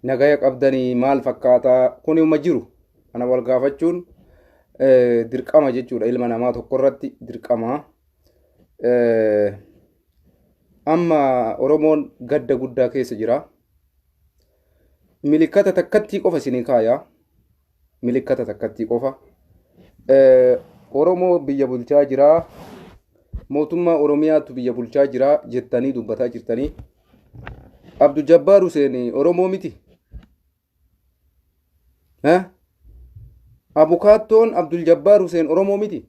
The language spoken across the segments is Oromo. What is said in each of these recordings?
Nagaya qabdanii maal fakkaataa kun uma jiru kana wal gaafachuun dirqama jechuudha ilma namaa tokko irratti dirqama. Amma Oromoon gadda guddaa keessa jira. Milikkata takkattii qofa isinii kaaya. Milikkata takkattii qofa. Oromoo biyya bulchaa jira. Mootummaa Oromiyaatu biyya bulchaa jira jettanii dubbataa jirtanii. Abdu Jabbaar Huseen Oromoo miti. Abukaattoon Abdul Jabbaar Huseen Oromoo miti.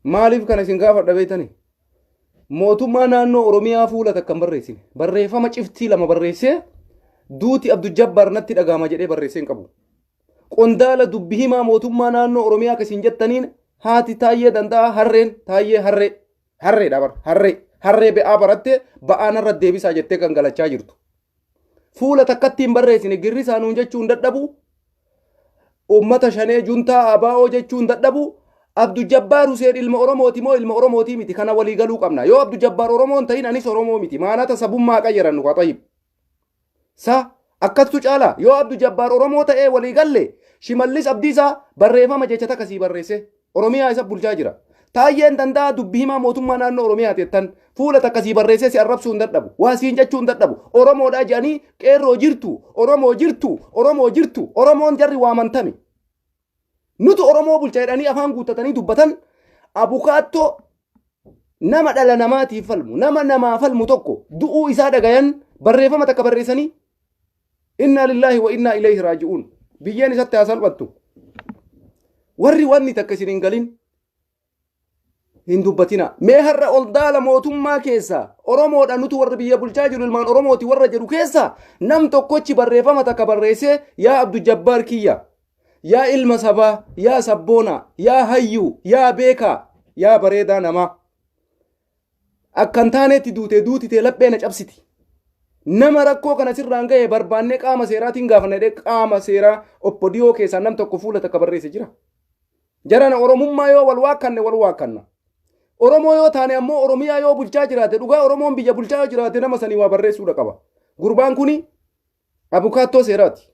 Maaliif kana isin gaafadha beektani? Mootummaa naannoo Oromiyaa fuula takka hin barreessine. Barreeffama ciftii lama barreessee duuti Abdul Jabbaar natti dhagahama jedhee barreessee hin qabu. Qondaala dubbi himaa mootummaa naannoo Oromiyaa akka isin jettaniin haati Taayyee Danda'aa harreen Taayyee harree harreedha bar harree harree ba'aa baratte ba'aa narra deebisaa jettee gangalachaa jirtu. Fuula takkatti hin barreessine girrisaa nuun jechuun dadhabu. Uummata shanee juntaa abaa'oo jechuun dadhabu. Abdu Jabbaar Huseen ilma Oromooti moo ilma Oromootii miti kana walii galuu qabna. Yoo Abdu Jabbaar Oromoon ta'in anis Oromoo miti. Maanata sabummaa qayyarannu kaa xayyib. Sa akkattu caalaa yoo Abdu Jabbaar Oromoo ta'ee walii galle Shimallis Abdiisaa barreeffama jecha takka sii barreesse Oromiyaa isa bulchaa jira. Taayyeen Danda'aa dubbi himaa mootummaa naannoo Oromiyaa teettan fuula takka sii barreessee si arrabsuu hin dadhabu. Waa siin jechuu hin dadhabu. Oromoodhaa jedhanii qeerroo jirtu, Oromoo jirtu, Oromoo jirtu, Oromoon jarri waamantami. Nutu Oromoo bulcha jedhanii afaan guuttatanii dubbatan abukaattoo nama dhala namaatiif falmu, nama namaa falmu tokko du'uu isaa dhagayan barreeffama takka barreessanii innaa lillaahi wa innaa ilayhi raaji'uun biyyeen isatti haa salphattu. Warri wanni takka isin hin galin hin dubbatina. Mee har'a oldaala mootummaa keessa Oromoodha nutu warra biyya bulchaa jiru ilmaan Oromooti warra jedhu keessa nam tokkochi barreeffama takka barreessee yaa Abdu Jabbaar kiyya yaa ilma sabaa yaa sabboona yaa hayyuu yaa beekaa yaa bareedaa namaa akka hin taanetti duute duuti tee laphee na cabsiti. Nama rakkoo kana sirraan gahe barbaannee qaama seeraatiin gaafanna jedhee qaama seeraa obbo Diyoo keessaa nam tokko fuula takka barreesse jira. Jarana Oromummaa yoo wal waakkanne wal waakkanna. Oromoo yoo taane ammoo Oromiyaa yoo bulchaa jiraate dhugaa Oromoon biyya bulchaa yoo jiraate nama sanii waa barreessuudha qaba. Gurbaan kuni abukaattoo seeraati.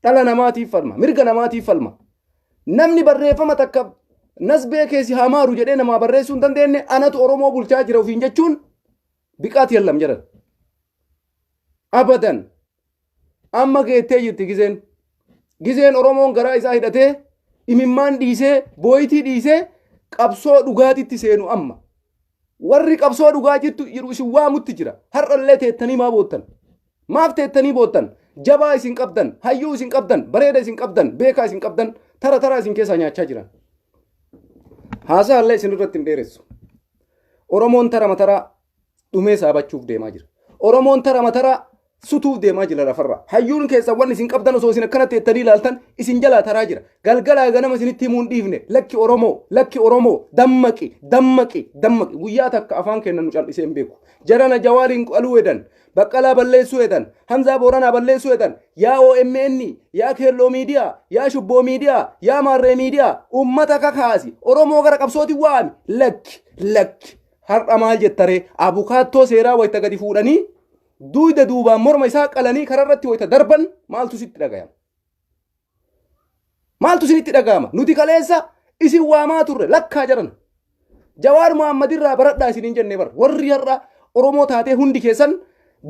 Dhala namaatiif falma. Mirga namaatiif falma. Namni barreeffama takka nasbee keessi haa maaru jedhee namaa barreessuu hin dandeenye anatu Oromoo bulchaa jira ofiin jechuun biqaati yallam jedhan. Abadan Amma geettee jirti gizeen. Gizeen Oromoon garaa isaa hidhatee imimmaan dhiisee booyitii dhiisee qabsoo dhugaatitti seenu amma. Warri qabsoo dhugaa jirtu jiru isin waamutti jira. Har'allee teettanii maa boottan? Maaf teettanii boottan? Jabaa isin qabdan, hayyuu isin qabdan, bareeda isin qabdan, beekaa isin qabdan, tara taraa isin keessaa nyaachaa jiran. Haasaa illee isin irratti hin dheeressu. Oromoon tara mataraa dhumee saabachuuf deemaa jira. Oromoon tara mataraa sutuuf deemaa jira lafarraa. Hayyuun keessan wanni isin qabdan osoo isin akkana teettanii ilaaltan isin jalaa taraa jira. Galgalaa ganama isinitti himuu hin dhiifne. Lakki Oromoo, lakki Oromoo, dammaqi, dammaqi, dammaqi. Guyyaa takka afaan keenya nu cal'isee hin beeku. Jarana Jawaariin qaluu hedan, Baqqalaa balleessuu hedan, Hamzaa Booranaa balleessuu hedan, yaa OMN, yaa Keelloo Miidiyaa, yaa Shubboo Miidiyaa, yaa Maarree Miidiyaa, uummata kakaasi, Oromoo gara qabsooti waami. Lakki, lakki. Har'a maal jettaree abukaattoo seeraa wayita gadi fuudhanii duyda duubaan morma isaa qalanii karaa irratti wayita darban maaltu sitti dhagayama? Maaltu isinitti dhagayama? Nuti kaleessa isin waamaa turre lakkaa jedhan. Jawaar Muhammad irraa baradhaa isiniin jenne bar. Warri har'a Oromoo taatee hundi keessan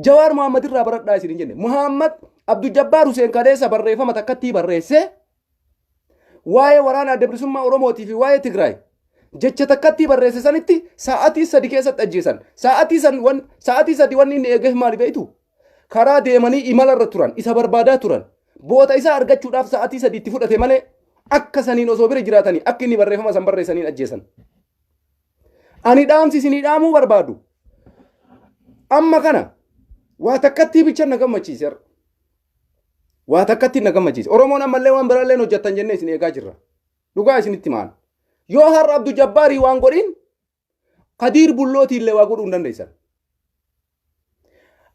Jawaar Muhammad irraa baradhaa isiniin jenne. Muhammad Abdul Jabbaar Huseen kaleessa barreeffama takkattii barreessee waa'ee waraana adda bilisummaa Oromootii fi waa'ee Tigraay jecha takkattii barreesse sanitti sa'atii sadi keessatti ajjeesan. Sa'atii san wan sa'atii sadi wanni inni eegeef maali beektu? Karaa deemanii imala irra turan isa barbaadaa turan. Boota isaa argachuudhaaf sa'atii sadi itti fudhate malee akka saniin osoo bira jiraatanii akka inni barreeffama san barreessaniin ajjeesan. Ani dhaamsi isinii dhaamuu barbaadu. Amma kana waa takkattii bicha na gammachiise. har'a. Waa takkatti na gammachiise. Oromoon ammallee waan biraallee hojjettan jennee isin eegaa jirra. Dhugaa isinitti maan. Yoo har'a Abdu Jabbaarii waan godhin Kadiir Bullootiillee waa godhuu hin dandeessan.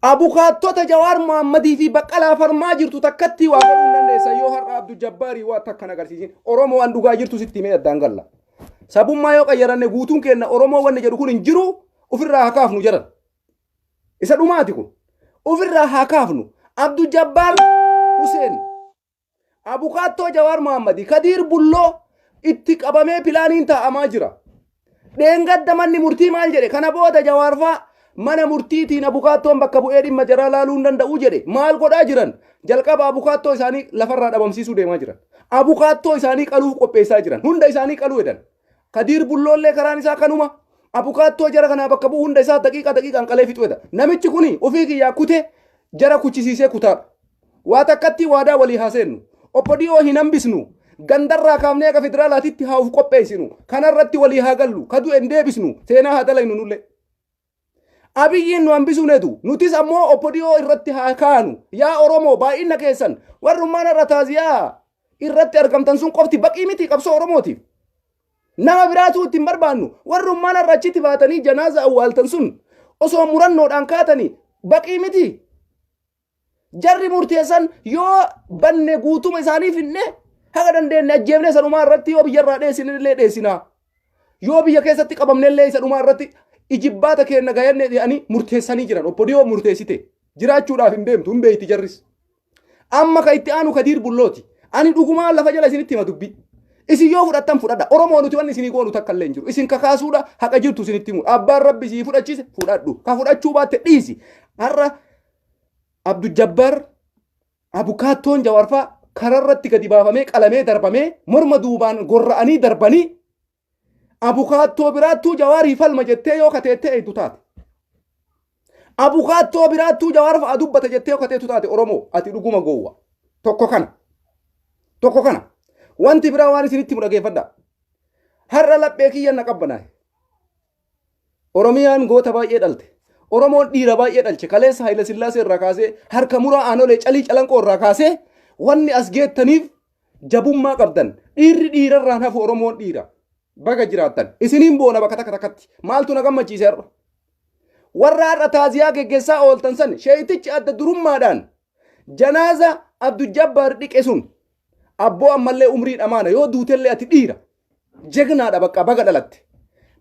Abukaattota Jawaar Mohammadii fi Baqqalaa falmaa jirtu takkatti waa godhuu hin dandeessan yoo har'a Abdu Jabbaarii waa takka hin agarsiisin. Oromoo an dhugaa jirtu sitti himee addaan galla. Sabummaa yoo qayyaranne guutuun keenna Oromoo wanni jedhu kun hin jiru ofirraa haa kaafnu jedhan. Isa dhumaati kun. Ofirraa haa kaafnu. Abdu Jabbaar Huseen abukaattoo Jawaar Mahaammadi Kadiir Bulloo itti qabamee pilaaniin taa'amaa jira. Dheengadda manni murtii maal jedhe? Kana booda Jawaar faa mana murtiitiin abukaattoon bakka bu'ee dhimma jaraa laaluu hin danda'u jedhe. Maal godhaa jiran? Jalqaba abukaattoo isaanii lafarraa dhabamsiisuu deemaa jiran. Abukaattoo isaanii qaluuf qopheessaa jiran. Hunda isaanii qaluu jedhan. Kadiir Bulloollee karaan isaa kanuma. Abukaattoo jara kanaa bakka bu'u hunda isaa daqiiqaa daqiiqaan qalee fixuu jedha. Namichi kuni ofii kiyyaa kute jara kuchisiisee kutaadha. Waa takkatti waadaa walii haa seennu. Obbo Dhiyoo hin hambisnu. Gandarraa kaafnee haga federaalaatitti haa of qopheessinu. Kanarratti walii haa gallu. Ka du'e hin deebisnu. Seenaa haa dalaynu nullee. Abiyyiin nu hambisuun edu. Nutis ammoo obbo Dhiyoo irratti haa kaanu. Yaa Oromoo, baay'ina keessan warrummaan har'a taaziyaa irratti argamtan sun qofti baqii miti qabsoo Oromootiif. Nama biraatuu itti hin barbaannu. Warrummaan har'a achitti baatanii janaaza awwaaltan sun osoo murannoodhaan kaatanii baqii miti. Jarri murteessan yoo banne guutuma isaanii finne, haga dandeenye ajjeefne, isa dhumaa irratti yoo biyyarraa dheessine illee dheessinaa. Yoo biyya keessatti qabamne illee isa dhumaa irratti ijibbaata keenna gayanne jedhanii murteessanii jiran. Obbo Dhiyoo murteessite. Jiraachuudhaaf hin deemtu, hin beeyti jarris. Amma ka itti aanu Kadiir Bullooti. Ani dhugumaan lafa jala isinitti hima dubbii. Isin yoo fudhattan fudhadha. Oromoo nuti wanni isinii goonu takka illee hin jiru. Isin kakaasuudha, haqa jirtu isinitti himu. Abbaan Rabbi sii fudhachiise fudhadhu. Ka fudhachuu baatte dhiisi. Har'a Abdu Jabbaar abukaattoon Jawaarfaa kararratti gadi baafamee qalamee darbamee, morma duubaan gorra'anii darbanii, abukaattoo biraattuu Jawaarii falma jettee yoo kateettee eegdu taate. Abukaattoo biraattuu Jawaar fa'a dubbata jettee yoo kateettu taate, Oromoo, ati dhuguma gowwa. Tokko kana. Tokko kana. Wanti biraa waan isinitti himu dhageeffadha. Har'a laphee kiyya na qabbanaa'e. Oromiyaan goota baay'ee dhalte. Oromoon dhiira baay'ee dhalche. Kaleessa Haayila Sillaasee irraa kaasee, harka muraa Aanolee, Calii, Calanqoo irraa kaasee wanni as geettaniif jabummaa qabdan. Dhiirri dhiirarraan hafu, Oromoon dhiira. Baga jiraattan. Isiniin boona bakka takka takkatti. Maaltu na gammachiise har'a? Warra har'a taaziyaa geggeessaa ooltan san sheeytichi adda durummaadhaan janaaza Abdu Jabbaar dhiqe sun, abboo, ammallee umrii dhamaana, yoo duutellee ati dhiira. Jegnaadha, bakka baga dhalatte.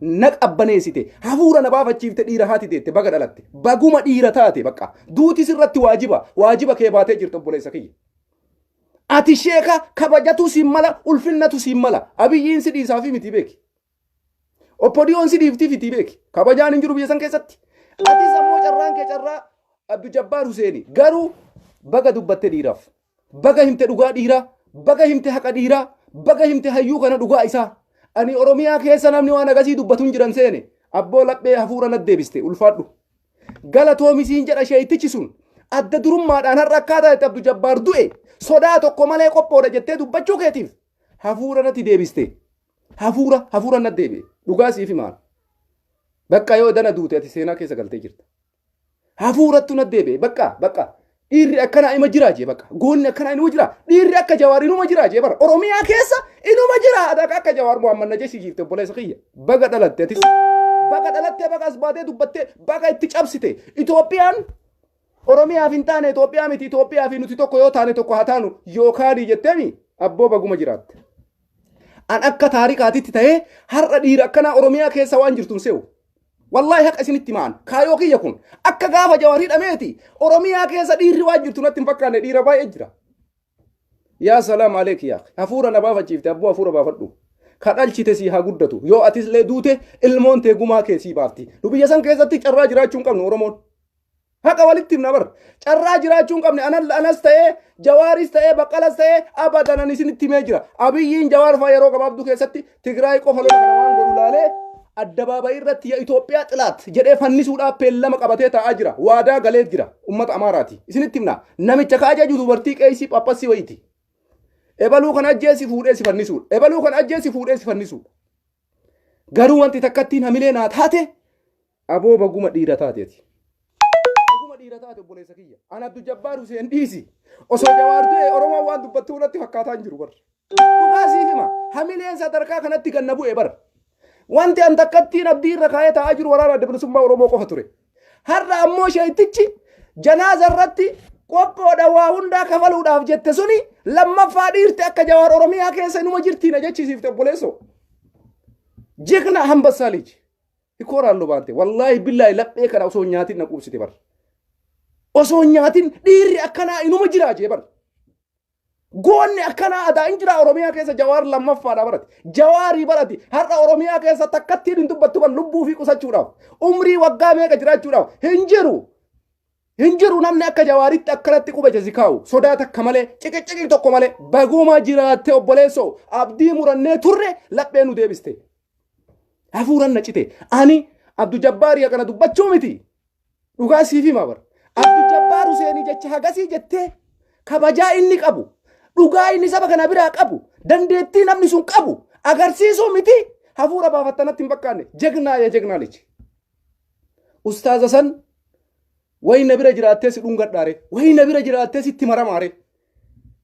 Na qabbaneessite, hafuura na baafachiifte, dhiira haati deette, baga dhalatte. Baguma dhiira taate bakka. Duuti sirratti waajiba. Waajiba kee baatee jirta, obboleessa kiyya. Ati sheeka kabajatu siin mala, ulfinnatu siin mala. Abiyyiin si dhiisaa fi miti beeki. Oppodiyoon si dhiiftii fiti beeki. Kabajaan hin jiru biyya san keessatti. Atis ammoo carraan kee carraa Abdu Jabbaar Huseeni. Garuu baga dubbatte dhiiraaf. Baga himte dhugaa dhiiraa. Baga himte haqa dhiiraa. Baga himte hayyuu kana dhugaa isaa. Ani Oromiyaa keessa namni waan akkasii dubbatu hin jiran seene. Abboo, laphee hafuura nat deebiste, ulfaadhu. Galatoomi siin jedha. Sheeytichi sun adda durummaadhaan har'a akkaataa itti Abdu Jabbaar du'e sodaa tokko malee qophoodha jettee dubbachuu keetiif hafuura natti deebiste. Hafuura natti deebi'e. Dhugaa siif himaan. Bakka yoo dana duute ati seenaa keessa galtee jirta. Hafuurattu natti deebi'e. Bakka dhiirri akkanaa ima jira jee, bakka goonni akkanaa inuma jira, dhiirri akka Jawaar inuma jira jee, bara Oromiyaa keessa inuma jira akka Jawaar Muhammad na jechisiifte. Obboleessa kiyya, baga dhalatte, atis baga dhalatte, baga as baatee dubbatte, baga itti cabsite. Itoophiyaan Oromiyaaf hin taane Itoophiyaa miti. Itoophiyaa fi nuti tokko yoo taane tokko haa taanu yookaanii jetteemi, abboo, baguma jiraatte. An akka taarikaatitti ta'ee har'a dhiira akkanaa Oromiyaa keessa waan jirtu hin se'u. Wallaahi haqa isinitti himaan. Kaayoo kiyya kun akka gaafa Jawaar hidhameeti. Oromiyaa keessa dhiirri waan jirtu natti hin fakkaanne, dhiira baay'ee jira. Yaa salaam aleek yaa hafuura na baafachiifte, abboo, hafuura baafadhu. Ka dhalchite sii haa guddatu. Yoo atis illee duute ilmoon tee gumaa kee sii baafti. Nu biyya san keessatti carraa jiraachuu hin qabnu Oromoon. Haqa walitti himna bar. Carraa jiraachuu hin qabne. Anas ta'ee, Jawaaris ta'ee, Baqqalas ta'ee, abadan ani isinitti himee jira. Abiyyiin Jawaar fa'aa yeroo gabaabduu keessatti Tigraay qofa lola kana waan godhu laalee addabaabayii irratti "Ya Itoophiyaa xilaat" jedhee fannisuudhaaf peellama qabatee taa'aa jira. Waadaa galee jira uummata Amaaraati. Isinitti himna. Namicha ka ajaju dubartii qeesii phaphasii wayiiti. Ebaluu kan ajjeesi fuudhee si fannisuudha. Ebaluu kan ajjeesi fuudhee si fannisuudha. Garuu wanti takkattiin hamilee naa taate, aboo, baguma dhiira taateeti. Baguma dhiira taate, obboleessa kiyya. An Abdu Jabbaar Huseen dhiisi. Osoo Jawaar du'e Oromoon waan dubbattuu natti fakkaataa hin jiru bar. Dhugaa siif hima. Hamileen sadarkaa kanatti ganna bu'e bar. Wanti an takkattiin abdii irra kaa'ee taa'aa jiru waraana Adda Bilisummaa Oromoo qofa ture. Har'a ammoo sheeytichi janaaza irratti qophoodha waa hundaa kafaluudhaaf jette suni, lammaffaa dhiirti akka Jawaar Oromiyaa keessa inuma jirtii na jechisiifte, obboleessoo. Jigna hambassaa liji. Ikooraan baante wallaahi billaahi laphee kana osoo hin nyaatin na quubsite bar. Osoo hin nyaatin dhiirri akkanaa inuma jira jee bar. Goonni akkanaa adaa hin jira Oromiyaa keessa Jawaar lammaffaadha barate. Jawaarii barate har'a Oromiyaa keessa takkattiin hin dubbattu bar lubbuu fi qusachuudhaaf. Umrii waggaa meeqa jiraachuudhaaf hin jiru. Hin jiru namni akka Jawaaritti akkanatti quba ija si kaa'u. Sodaa takka malee ciqiciqii tokko malee baguma jiraatte obboleessoo abdii murannee turre laphee nu deebiste. Hafuuran na cite. Ani Abdu Jabbaarii kana dubbachuu miti. Dhugaa siif hima bara. Abdu Jabbaar Huseenii jecha hagasii jettee kabajaa inni qabu dhugaa inni saba kana biraa qabu dandeettii namni sun qabu agarsiisuu miti hafuura baafattanatti hin fakkaanne jegnaa ya jegnaa lichi. Ustaaza san wayi na bira jiraattee si dhungadhaare wayi na bira jiraattee sitti maramaare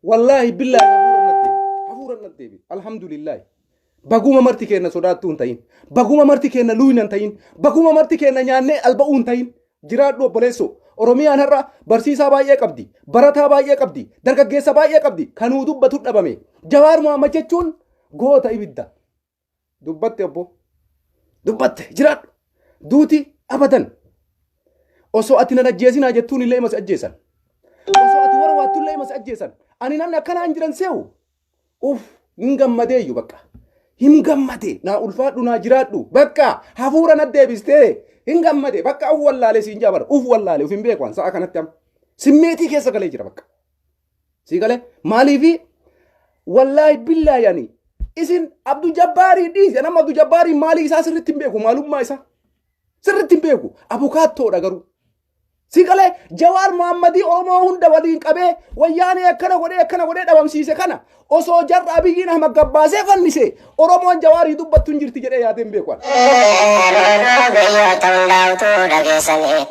wallaahi billaahi hafuura natti hafuura natti deebi alhamdulillaahi. Baguma marti keenna sodaattuu hin ta'in. Baguma marti keenna luuyna hin ta'in. Baguma marti keenna nyaannee alba'uu hin ta'in. Jiraadhu obboleessoo. Oromiyaan har'a barsiisaa baay'ee qabdi. Barataa baay'ee qabdi. Dargaggeessa baay'ee qabdi. Kanuu dubbatu dhabame. Jawaar Mohaammed jechuun goota ibidda. Dubbatte obbo. Dubbatte jiraadhu. Duuti abadan. Osoo ati nan ajjeesinaa jettuun illee ima si ajjeesan. Osoo ati warra waattullee ima si ajjeesan. Ani namni akkanaa hin jiran se'u. Uff hin gammadeeyyu bakka. Hin gammade naa ulfaadhu naa jiraadhu bakka hafuura na deebistee hin gammade bakka uf wallaale siin jaa bara uf wallaale uf hin beeku an sa'a kanatti amma simmeetii keessa galee jira bakka. Sii galee maaliifi wallaahi billaahi ani isin Abdu Jabbaarii dhiise nama Abdu Jabbaarii maalii isaa sirriitti hin beeku maalummaa isaa sirriitti hin beeku abukaattoodha garuu. Si galee Jawaar Mohammadii Oromoo hunda waliin qabee wayyaanee akkana godhee akkana godhee dhabamsiise kana osoo jarra Abiyyiin Ahmad gabbaasee fannise Oromoon Jawaarii dubbattu hin jirti jedhee yaadee hin beeku ani. Roorroo biyyoota hundaa utuu dhageessanii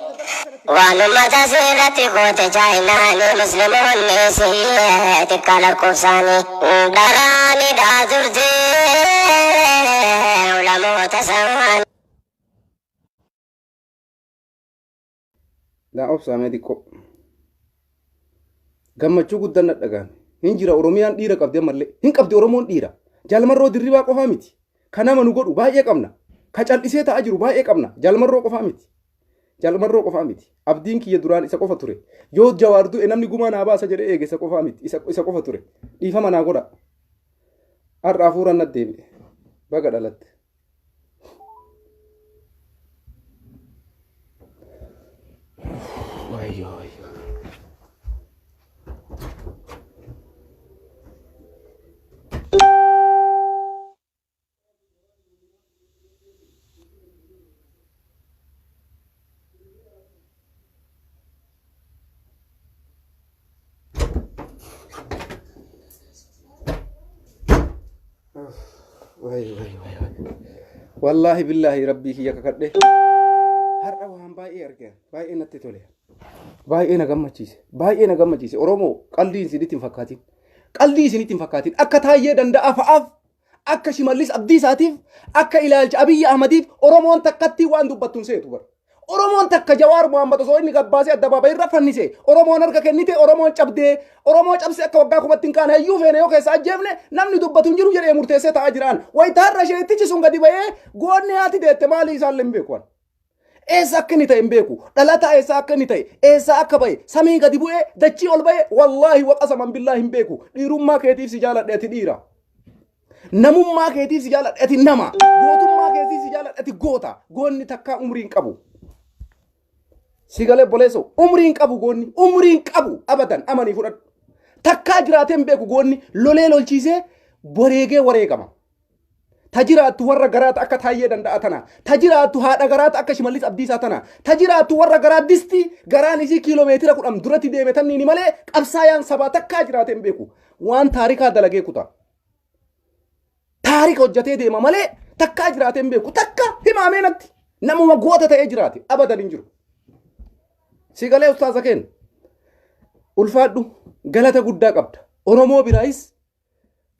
waan ummata irratti goote chaayinaanii musliimoonni xiqqaa lakkoofsaanii dharaanidhaa turte ulamoota isaanii. Naa obsaa mee xiqqoo. Gammachuu guddaan na dhagahame. Hin jira Oromiyaan dhiira qabdi ammallee. Hin qabdi Oromoon dhiira. Jaalmarroo dirribaa qofaa miti. Ka nama nu godhu baay'ee qabna. Ka cal'isee ta'aa jiru baay'ee qabna. Jaalmarroo qofaa miti. Jaalmarroo qofaa miti. Abdiin kiyya duraan isa qofa ture. Yoo Jawaar du'e namni gumaa naa baasa jedhee eege isa qofaa miti. Isa qofa ture. Dhiifama naa godha. Har'a hafuuraan natti deebi'e. Baga dhalatte. Wayyoo wayyoo. Way, way, way, way. Wallaahi billaahi rabbii kiyya kakadhe. Har'a waan baay'ee argeen baay'ee natti tole. Baay'ee na gammachiise. Baay'ee na gammachiise. Oromoo qaldii isinitti hin fakkaatin. Qaldii isinitti hin fakkaatin. Akka taayyee danda'a fa'aaf akka Shimallis Abdiisaatiif akka ilaalcha Abiyyi Ahmadiif Oromoon takkattii waan dubbattu hin seetu bara. Oromoon takka Jawaar Mohaammed osoo inni gabbaasee addabaabayii irra fannise Oromoon harka kennite Oromoon cabdee Oromoo cabse akka waggaa kumatti hin kaane hayyuu feene yoo keessa ajjeefne namni dubbatu hin jiru jedhee murteessee taa'aa jiraan. Wayitaarra sheettichi sun gadi ba'ee goonni haati deette maalii isaan hin beeku. Eessa akka inni ta'e hin beeku. Dhalataa eessa akka inni ta'e eessa akka ba'e samii gadi bu'ee dachii ol ba'e wallaahi waqasaman billaa hin beeku. Dhiirummaa keetiif si jaaladhe ati dhiira. Namummaa keetiif si jaaladhe ati nama. Gootummaa keetiif si jaaladhe ati goota. Goonni takkaa umrii hin qabu. Si galee obboleessoo umrii hin qabu goonni umrii hin qabu abadan amanii fudhadhu. Takkaa jiraatee hin beeku goonni lolee lolchiisee wareegee wareegama. Ta jiraattu warra garaata akka Taayyee Danda'a tana. Ta jiraattu haadha garaata akka Shimallis Abdiisaa tana. Ta jiraattu warra garaa distii garaan isii kiiloomeetira 10 duratti deeme tanniini malee qabsaayaan sabaa takkaa jiraatee hin beeku. Waan taarikaa dalagee kuta. Taarika hojjetee deema malee takkaa jiraatee hin beeku. Takka himaamee natti. Namuma goota ta'ee jiraate abadan hin jiru. Si galee ustaaza keenya. Ulfaadhu galata guddaa qabda. Oromoo biraayis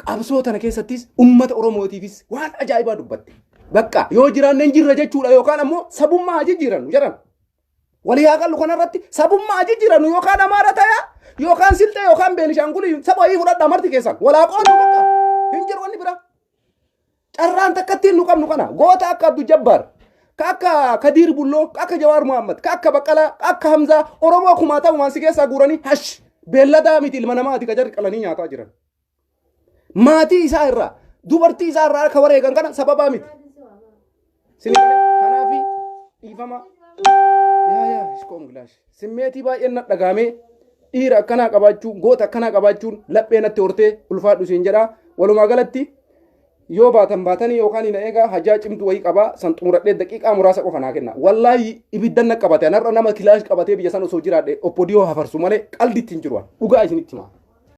qabsoo tana keessattis ummata Oromootiifis waan ajaa'ibaa dubbatte. Bakka yoo jiraanne hin jirra jechuudha yookaan ammoo sabummaa haa jijjiirannu jedhan. Walii haa qallu kanarratti sabummaa haa jijjiirannu yookaan Amaara ta'a yookaan Silxee yookaan Beenishaangulii saba wayii fudhadhaa marti keessan. Walaa qoodu bakka hin jiru wanni biraa. Carraan takka ittiin nu qabnu kana goota akka Abdul Jabbaar Ka akka Kadiir Bulloo, ka akka Jawaar Muhammad, ka akka Baqqalaa, ka akka Hamzaa Oromoo kumaatamumaan si keessaa guuranii hash beelladaa miti ilma namaati ka jarri qalanii nyaataa jiran. Maatii isaa irraa, dubartii isaa irraa akka wareegan kana sababaa miti. Sini kanaafi dhiifama. Yaa yaa ishkoom gilaash. Simmeetii baay'een na dhagaamee dhiira akkanaa qabaachuun goota akkanaa qabaachuun laphee natti hortee ulfaadhu siin jedha. Walumaa galatti yoo baatan baatanii yookaan hin eegaa hajaa cimtuu wayii qabaa san xumuradhee daqiiqaa muraasa qofa naa kenna. Wallaahi ibiddan na qabate anarra nama kilaash qabatee biyya san osoo jiraadhe oppodiyoo hafarsu malee qalditti hin jiru. Dhugaa isinitti hima.